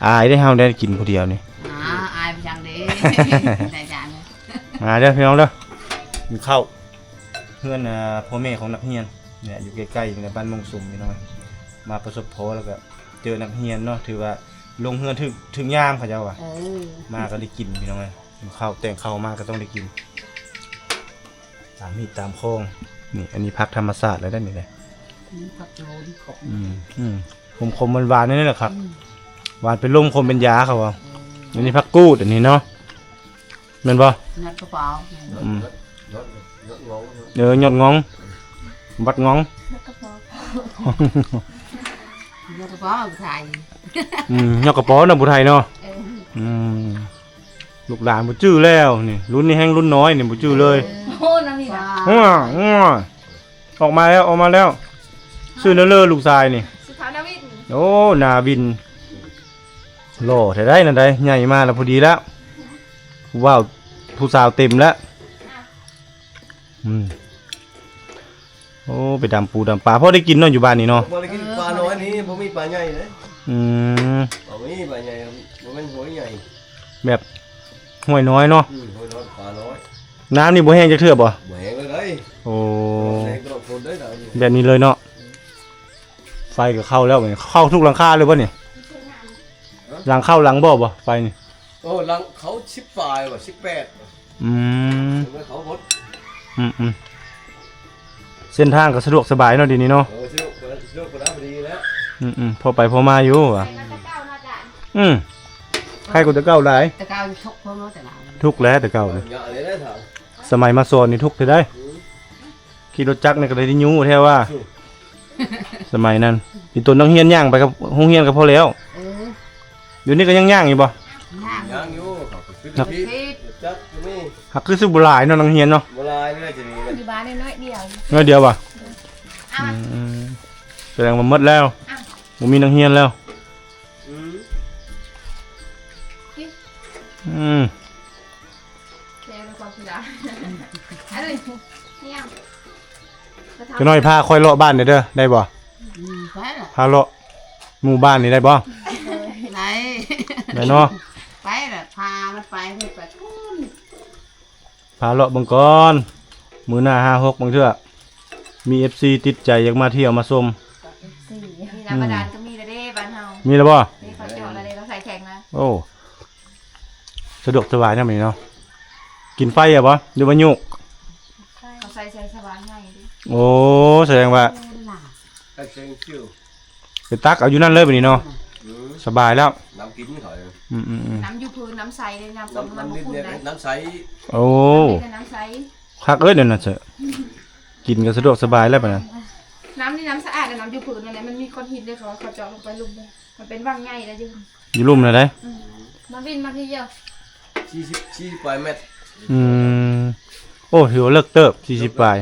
อายได้เฮาได้กินผู้เดียวนี่ อ้าว อายไปจังเด้ ได้จานเลย มาเด้อพี่น้องเด้อ กินข้าว เฮือน อ่า พ่อแม่ของนักเรียน เนี่ย อยู่ใกล้ๆ นี่แหละ บ้านม่วงสุมพี่น้อง มาประสบพบแล้วก็เจอนักเรียนเนาะ ถือว่าลงเฮือนถูก ถูกยามเขาเจ้าว่า เออ มาก็ได้กินพี่น้องเอ้ย กินข้าว แต่งข้าวมาก็ต้องได้กิน ตามมีตามคอง นี่ อันนี้ผักธรรมชาติแล้วเด้อนี่เด้อ อืม ผักโหระพา อืม อืม ขมๆ หวานๆ นี่แหละครับ อืม หวานเป็นลม ขมเป็นยาเขาว่า อืม อันนี้ผักกูด อันนี้เนาะ แม่นบ่ ยอดกระเป๋า อืม เออ ยอดงอง บัดงอง ยอดกระเป๋า ยอดกระเป๋าผู้ไทย อืม ยอดกระเป๋านะผู้ไทยเนาะ เออ อืม ลูกหลานบ่จื้อแล้วนี่ รุ่นนี้แฮ่งรุ่นน้อยนี่บ่จื้อเลย เออ โอ้ นั่นนี่นะ ว้า ว้า ออกมาแล้ว ออกมาแล้ว ชื่อเนอเลอร์ลูกชายนี่ ชื่อเฒ่านาวิน โอ้ นาวิน หล่อแท้ได้นั่นได้ ใหญ่มาแล้วพอดีแล้ว ผู้บ่าวผู้สาวเต็มแล้ว อืม โอ้ ไปดำปูดำปลา พอได้กินเนาะอยู่บ้านนี่เนาะ บ่ได้กิน เออ ปลาน้อยนี่ บ่มีปลาใหญ่เลย อืม บ่มีปลาใหญ่ บ่แม่นห้วยใหญ่ แบบห้วยน้อยเนาะ อืม ห้วยน้อย ปลาน้อย น้ำนี่บ่แห้งจักเทื่อบ่ บ่แห้งเลย โอ้ แห้งตลอดฝนได้ แบบนี้เลยเนาะ ไฟก็เข้าแล้ว เข้าทุกหลังคาเลยบ่นี่ ຫຼັງເຂົ້າຫຼັງບໍ່ ບໍ່ໄປນີ້? ໂອ້ ຫຼັງເຂົາສິບປາຍວ່າ ສິບແປດ ອືມ ເຂົາໝົດ ອືມໆ ເສັ້ນທາງກໍສະດວກສະບາຍເນາະ ດຽວນີ້ເນາະ. ເອີ ສະດວກ ສະດວກ ພໍດີແລ້ວ ອືມໆ ພໍໄປພໍມາຢູ່ວ່າ ອືມ ໃຄກວ່າແຕ່ເກົ່າຫຼາຍ. ແຕ່ເກົ່າທຸກຄົນເນາະ ແຕ່ລາວ ທຸກແລ້ວແຕ່ເກົ່ານີ້ ສະໄໝມາສອນນີ້ທຸກແທ້ໃດ໋. ອືມ ຂີ່ລົດຈັກນີ້ກໍໄດ້ຍູ້ແທ້ວ່າ ສະໄໝນັ້ນ ອີ່ຕົນນັກຮຽນຍ່າງໄປກັບໂຮງຮຽນກໍພໍແລ້ວ. ເອີ ດຽວນີ້ກໍຍັງຍ່າງຢູ່ບໍ່? ຍ່າງ ຍ່າງຢູ່ ເຂົາກໍຂຶ້ນ ຮະ ລົດຈັກກໍມີ ຫາກຄືຊິບໍ່ຫຼາຍເນາະ ນັກຮຽນເນາະ. ບໍ່ຫຼາຍເລີຍ ດຽວນີ້ ຢູ່ບ້ານນ້ອຍໆດຽວ ນ້ອຍດຽວບໍ່? ອືມ ສະແດງວ່າໝົດແລ້ວ ບໍ່ມີນັກຮຽນແລ້ວ. ອືມ ອືມ ແຊວໃນຄວາມກິລາ ອັນນີ້ ນີ້ ຈັກໜ້ອຍພາຂ້ອຍເລາະບ້ານແດ່ເດີ ໄດ້ບໍ່? ອືມ ໄປລະ ພາເລາະໝູ່ບ້ານນີ້ໄດ້ບໍ່? ໄດ້ ໄດ້ເນາະ ໄປລະ ພາມັນໄປ ໄປພຸ້ນ ພາເລາະເບິ່ງກ່ອນ ມື້ໜ້າຫາຫົກບາງເທື່ອ ມີເອັຟຊີຕິດໃຈຢາກມາທ່ຽວມາຊົມ. ເອັຟຊີ ມີນ້ຳບາດານກໍມີແລ້ວເດ້ບ້ານເຮົາ ມີແລ້ວບໍ່? ນີ້ເຂົາເຈາະແລ້ວເດ້ ເຂົາໃສ່ແທງມາ. ໂອ້ ສະດວກສະບາຍນຳນີ້ເນາະ. ກິນໄຟເອົາບໍ່ ຫຼືວ່າໂຍກ? ເຂົາໃສ່ ໃສ່ສະບາຍໃຫຍ່ເດ້. ໂອ້ ສະແດງວ່າ ໄປຕັກເອົາຢູ່ນັ້ນເລີຍບາດນີ້ເນາະ. ອືມ ສະບາຍແລ້ວ ນ້ຳກິນເຂົາ ອືມໆໆ ນ້ຳຢູ່ພື້ນ ນ້ຳໃສເດ້ ນ້ຳ ນ້ຳ ນ້ຳ ນ້ຳໃສ. ໂອ້ ນ້ຳໃສ ຄັກເອີຍ ແນວນັ້ນເສີ ກິນກໍສະດວກສະບາຍແລ້ວບາດນັ້ນ. ນ້ຳນີ້ນ້ຳສະອາດ ແລະ ນ້ຳຢູ່ພື້ນນັ້ນແຫຼະ ມັນມີກ້ອນຫີນເດ້ ເຂົາ ເຂົາເຈາະລົງໄປລຸ່ມເດ້ ມັນເປັນວັງໃຫຍ່ນະຢູ່ ຢູ່ລຸ່ມນະໄດ໋. ອືມ ມາວິນມາທີດຽວ ສີ່ສິບ ສີ່ສິບປາຍແມັດ. ອືມ ໂອ້ ຖືວ່າເລິກເຕີບ ສີ່ສິບປາຍ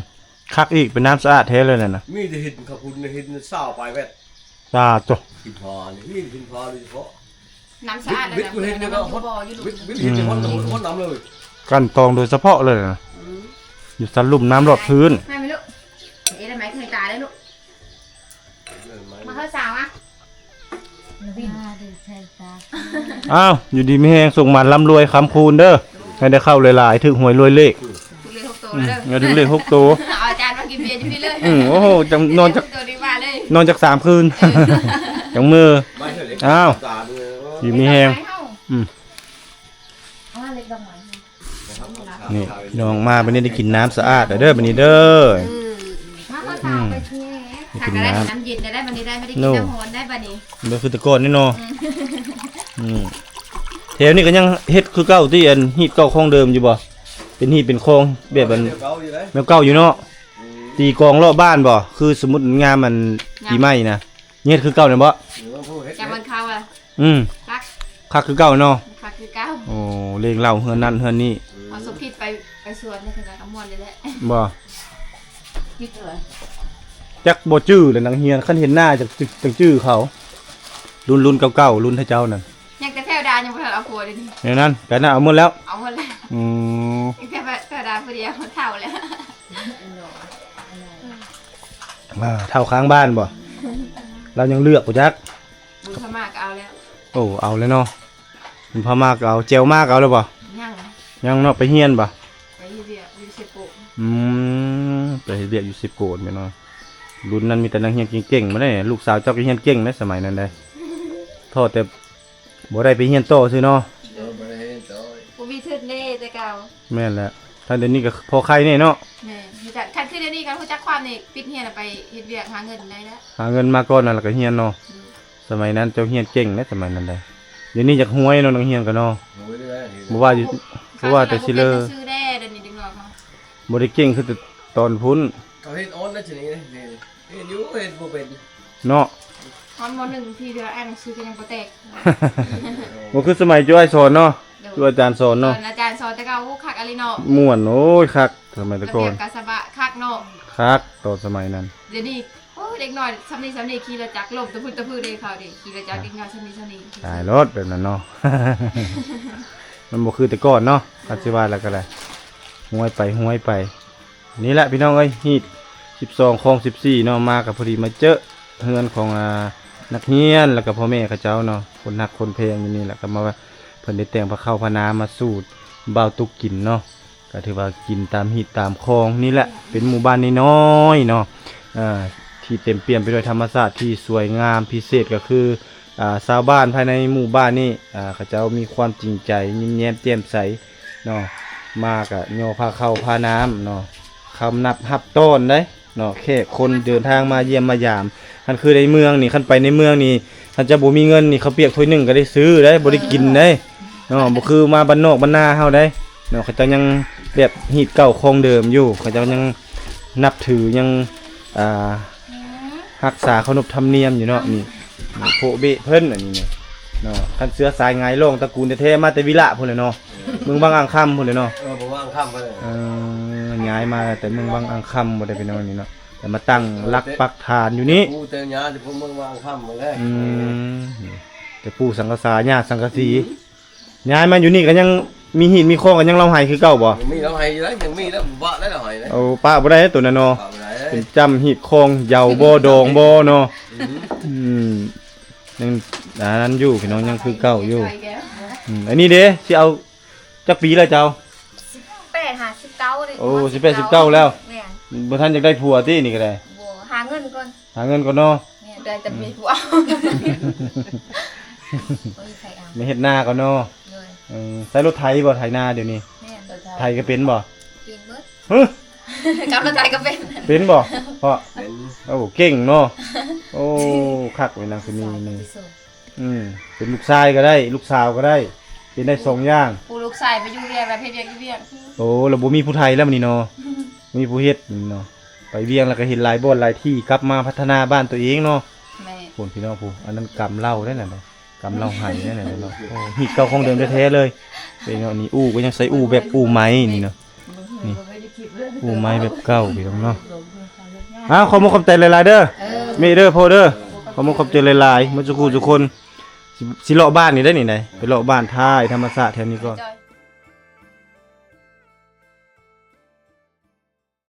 ຄັກອີກ ເປັນນ້ຳສະອາດແທ້ເລີຍນັ້ນນະ. ມີແຕ່ຫີນຂະພຸນ ຫີນຊາວປາຍແມັດ. ສາທຸ ຫີນພານີ້ ມີແຕ່ຫີນພາໂດຍສະເພາະ ນ້ຳສະອາດແລ້ວ ວິດ ວິດ ວິດ ວິດຫີນນີ້ຮອດ ອືມ ຮອດນ້ຳເລີຍ ກັ່ນຕອງໂດຍສະເພາະເລີຍນະ. ອືມ ຢູ່ຊັ້ນລຸ່ມ ນ້ຳລອດພື້ນ ແມ່ນໄໝລູກ? ເອໄດ້ໄໝ ໃສ່ຕາໄດ້ລູກ ມາເຮີ້ສາວມາ. ອ້າວ ຢູ່ດີມີແຮງ ສຸກໝານລ່ຳລວຍຄ້ຳຄູນເດີ ໃຫ້ໄດ້ເຂົ້າຫຼາຍໆ ຖືກຫວຍລວຍເລກ. ຖືກເລກຫົກໂຕ ອືມ ແລ້ວເດີ ເອີ ຖືກເລກຫົກໂຕ ເອົາອາຈານມາກິນເບຍຢູ່ພີ້ເລີຍ. ອືມ ໂອ້ໂຫ ຈັ່ງນອນຈັກ ເອີ ນອນຈັກສາມຄືນ ເອີ ຈັ່ງເມີ. ອ້າວ ດີມີແຮງ. ອືມ ນີ້ພີ່ນ້ອງມາບັດນີ້ໄດ້ກິນນ້ຳສະອາດແລ້ວເດີ ບັດນີ້ເດີ. ອືມ ມາເຮົາສາວໄປແຊະ ໄດ້ກິນນ້ຳ ນ້ຳເຢັນໄດ້ບັດນີ້ ໄດ້ ບໍ່ໄດ້ກິນນ້ຳຮ້ອນໄດ້ບັດນີ້ ບໍ່ຄືແຕ່ກ່ອນນີ້ເນາະ. ອືມ ອືມ ແຖວນີ້ກໍຍັງເຮັດຄືເກົ່າຕິ ອັນຮີດເກົ່າຂອງເດີມຢູ່ບໍ່? ເປັນຮີດເປັນຄອງແບບອັນ ແບບເກົ່າຢູ່ເນາະ. ອືມ ຕີກອງເລາະບ້ານບໍ່? ຄືສົມມຸດງາມອັນ ງາມ ປີໃໝ່ນະ ເຮັດຄືເກົ່າແມ່ນບໍ່? ເອີ ເຮັດ ຈຳວັນເຂົ້າອະ ອືມ ຄັກ ຄັກຄືເກົ່າເນາະ ຄັກຄືເກົ່າ. ໂອ້ ເລງເລົ່າເຮືອນນັ້ນເຮືອນນີ້ ເອົາສົມຄິດໄປ ໄປສວນນີ້ຄືກັນກໍມ່ວນນີ້ແຫຼະ ບໍ່ ຄິດເລີຍ ຈັກບໍ່ຈື່ແລ້ວນັກຮຽນ ຄັນເຫັນໜ້າຈັ່ງ ຈັ່ງຈື່ເຂົາ ລຸ້ນ ລຸ້ນເກົ່າໆ ລຸ້ນເຂົາເຈົ້ານັ້ນ. ຍັງແຕ່ແພວດາຍັງບໍ່ທັນເອົາຜົວເດນີ້ ແນວນັ້ນ ແຕ່ນັ້ນເອົາໝົດແລ້ວ ເອົາໝົດແລ້ວ. ອືມ ຍັງແຕ່ແພວດາຜູ້ດຽວ ເຖົ້າແລ້ວ. ອ່າ ເຖົ້າຄ້າງບ້ານບໍ່? ລາວຍັງເລືອກບໍ່ຈັກ ບຸນພະມ້າກໍເອົາແລ້ວ. ໂອ້ ເອົາແລ້ວເນາະ ບຸນພະມ້າກໍເອົາ. ແຈວມາກໍເອົາແລ້ວບໍ່? ຍັງ ຍັງເນາະ. ໄປຮຽນບໍ່? ໄປເຮັດວຽກຢູ່ເຊໂປະ. ອືມ ໄປເຮັດວຽກຢູ່ເຊໂປະແມ່ນເນາະ. ລຸ້ນນັ້ນມີແຕ່ນັກຮຽນເກັ່ງໆ ມາເດ້. ລູກສາວເຈົ້າກໍຮຽນເກັ່ງເດ້ ສະໄໝນັ້ນເດ້ ເພາະແຕ່ບໍ່ໄດ້ໄປຮຽນຕໍ່ຊື່ເນາະ. ເອີ ບໍ່ໄດ້ຮຽນຕໍ່ ບໍ່ມີທຶນເດ້ແຕ່ເກົ່າ. ແມ່ນແຫຼະ ຖ້າດຽວນີ້ກໍພໍໄຄແດ່ເນາະ. ແມ່ນ ຮູ້ຈັກ ຄັນຄືດຽວນີ້ກໍຮູ້ຈັກຄວາມນີ້ ປິດຮຽນແລ້ວໄປເຮັດວຽກຫາເງິນໄດ້ແລ້ວ. ຫາເງິນມາກ່ອນນັ້ນ ແລ້ວກໍຮຽນເນາະ. ອືມ ສະໄໝນັ້ນເຈົ້າຮຽນເກັ່ງເດ້ ສະໄໝນັ້ນເດ້. ດຽວນີ້ຢາກຮວຍເນາະ ນັກຮຽນກໍເນາະ. ໂອ້ຍ ບໍ່ວ່າຢູ່ ບໍ່ວ່າແຕ່ຊິເລີ ເຂົາຊິເລີ ບໍ່ໄດ້ເກັ່ງຄືແຕ່ຕອນພຸ້ນ. ເຂົາເຮັດອອນໄດ້ຊະນີ້ ເຮັດຢູ່ ເຮັດບໍ່ເປັນເນາະ. ຮອດ ມໍໜຶ່ງ ທີ່ເທື່ອອ່ານໜັງສືກໍຍັງບໍ່ແຕກ ບໍ່ຄືສະໄໝຈຸອ້າຍສອນເນາະ. ໂດຍ ຈຸອາຈານສອນເນາະ ອາຈານສອນແຕ່ເກົ່າ ໂອ້ ຄັກອີ່ຫຼີເນາະ. ມ່ວນ ໂອ້ຍ ຄັກ ສະໄໝແຕ່ກ່ອນ ລະບຽບການສະບາຍຄັກເນາະ. ຄັກຕອນສະໄໝນັ້ນ. ດຽວນີ້ ໂອ້ຍ ເດັກນ້ອຍຊ່ຳນີ້ຊ່ຳນີ້ ຂີ່ລົດຈັກລົ້ມຕະພຶດຕະພຶດເດ້ ເຂົາເດ້ ຂີ່ລົດຈັກ ເດັກນ້ອຍຊ່ຳນີ້ຊ່ຳນີ້ ຕາຍໂລດແບບນັ້ນເນາະ. ມັນບໍ່ຄືແຕ່ກ່ອນເນາະ ຄັນຊິວ່າແລ້ວກໍໄດ້ ຮວຍໄປຮວຍໄປ. ນີ້ແຫຼະພີ່ນ້ອງເອີຍ ຮີດສິບສອງ ຄອງສິບສີ່ເນາະ ມາກໍພໍດີມາເຈີເຮືອນຂອງ ອ່າ ນັກຮຽນ ແລ້ວກໍພໍ່ແມ່ເຂົາເຈົ້າເນາະ ຄົນຮັກຄົນແພງຢູ່ນີ້ແຫຼະ. ກໍມາວ່າເພິ່ນໄດ້ແຕ່ງພາເຂົ້າພານ້ຳມາສູ່ບ່າວຕຸກກິນເນາະ. ກໍຖືວ່າກິນຕາມຮີດຕາມຄອງນີ້ແຫຼະ ເປັນໝູ່ບ້ານນ້ອຍໆເນາະ ເອີ ທີ່ເຕັມປ່ຽມໄປດ້ວຍທຳມະຊາດທີ່ສວຍງາມ. ພິເສດກໍຄື ອ່າ ຊາວບ້ານພາຍໃນໝູ່ບ້ານນີ້ ອ່າ ເຂົາເຈົ້າມີຄວາມຈິງໃຈ ຍິ້ມແຍ້ມແຈ່ມໃສເນາະ ມາກະຍໍພາເຂົ້າພານ້ຳເນາະ ຄຳນັບຮັບຕ້ອນເດ້ເນາະ ແຂກຄົນເດີນທາງມາຢ້ຽມມາຢາມ. ຄັນຄືໃນເມືອງນີ້ ຄັນໄປໃນເມືອງນີ້ ຄັນເຈົ້າບໍ່ມີເງິນນີ້ ເຂົ້າປຽກຖ້ວຍໜຶ່ງກໍໄດ້ຊື້ເດ້ ບໍ່ໄດ້ກິນເດ້ເນາະ ບໍ່ຄືມາບ້ານນອກບ້ານນາເຮົາເດ້ເນາະ ເຂົາເຈົ້າຍັງແບບຮີດເກົ່າຄອງເດີມຢູ່ ເຂົາເຈົ້າຍັງນັບຖື ຍັງ ອ່າ ຮັກສາເຄົາລົບທຳນຽມຢູ່ເນາະ. ນີ້ ນີ້ໂພະເບະເພິ່ນ ອັນນີ້ນີ້ເນາະ ຄັນເຊື້ອສາຍຫງາຍຫຼອງຕະກູນແທ້ໆ ມາແຕ່ວິລະພຸ້ນແຫຼະເນາະ ເມືອງວັງອ່າງຄຳພຸ້ນແຫຼະເນາະ. ເອີ ເມືອງວັງອ່າງຄຳພຸ້ນແຫຼະ ເອີ ຍ້າຍມາແຕ່ເມືອງວັງອ່າງຄຳພຸ້ນເດ້ພີ່ນ້ອງນີ້ເນາະ ແຕ່ມາຕັ້ງຫຼັກປັກຖານຢູ່ນີ້ ປູ່ແຕ່ຍ່າແຕ່ພວກເມືອງວັງອ່າງຄຳພຸ້ນແຫຼະ. ອືມ ແຕ່ປູ່ສັງກະສາ ຍ່າສັງກະສີ ອືມ ຍ້າຍມາຢູ່ນີ້ກໍຍັງມີຮີດມີຄອງ ກໍຍັງເລົ່າໄຫຄືເກົ່າບໍ່? ຍັງມີເລົ່າໄຫຢູ່ເດ້ ຍັງມີແລ້ວ ບໍ່ປະໄດ້ເລົ່າໄຫເດ້ ໂອ້ ປະບໍ່ໄດ້ໂຕນັ້ນເນາະ ປະບໍ່ໄດ້ ເປັນຈ້ຳຮີດຄອງເຍົາບໍ່ດອງບໍ່ເນາະ. ອືມ ອືມ ຍັງອັນນັ້ນຢູ່ພີ່ນ້ອງ ຍັງຄືເກົ່າຢູ່. ອືມ ອັນນີ້ເດ້ ຊິເອົາຈັກປີແລ້ວເຈົ້າ? ສິບແປດ ຫາ ສິບເກົ້າເດ້ ໂອ້ ສິບແປດ ສິບເກົ້າແລ້ວ ແມ່ນ ບໍ່ທັນຢາກໄດ້ຜົວຕິ ນີ້ກໍໄດ້ ບໍ່ ຫາເງິນກ່ອນ ຫາເງິນກ່ອນເນາະ ແມ່ນ ໄດ້ແຕ່ມີຜູ້ເອົາ ບໍ່ມີໃຜເອົາ ມາເຮັດນາກ່ອນເນາະ. ໂດຍ ເອີ ໃຊ້ລົດໄຖບໍ່ ໄຖນາດຽວນີ້? ແມ່ນ ໄຖກໍເປັນບໍ່? ເປັນເບິດ ຮະ ກັບລົດໄຖກໍເປັນ ເປັນບໍ່? ເພາະ ເປັນ ໂອ້ ເກັ່ງເນາະ ໂອ້ ຄັກເລີຍນາງຄົນນີ້ນີ້. ອືມ ເປັນລູກຊາຍກໍໄດ້ ລູກສາວກໍໄດ້ ເປັນໄດ້ສອງຢ່າງ. ຜູ້ລູກຊາຍໄປຢູ່ວຽກ ແລ້ວເຮັດວຽກຢູ່ວຽກ ໂອ້ ແລ້ວບໍ່ມີຜູ້ໄຖແລ້ວມື້ນີ້ເນາະ ບໍ່ມີຜູ້ເຮັດເນາະ ໄປວຽກແລ້ວກໍເຫັນຫຼາຍບ່ອນຫຼາຍທີ່ ກັບມາພັດທະນາບ້ານຕົວເອງເນາະ. ແມ່ນ ພຸ້ນພີ່ນ້ອງ ຜູ້ ອັນນັ້ນກຳເຫຼົ້າໄດ້ນັ້ນ ກຳເຫຼົ້າໄຫໄດ້ນັ້ນເນາະ. ໂອ້ ຮີດເກົ່າຄອງເດີມແທ້ໆເລີຍ ເປັນເນາະ. ນີ້ອູກໍຍັງໃສ່ອູແບບອູໄມ້ນີ້ເນາະ ນີ້ອູໄມ້ແບບເກົ່າພີ່ນ້ອງເນາະ. ອ້າວ ຂໍມຸກຂອບໃຈຫຼາຍໆເດີ ເອີ ແມ່ເດີ ພໍ່ເດີ ຂໍມຸກຂອບໃຈຫຼາຍໆ ໝົດທຸກຜູ້ທຸກຄົນ. ຊິ ຊິເລາະບ້ານນີ້ໄດ໋ນີ້ໄດ໋ ໄປເລາະບ້ານ ຖ່າຍທຳມະຊາດແຖວນີ້ກ່ອນ.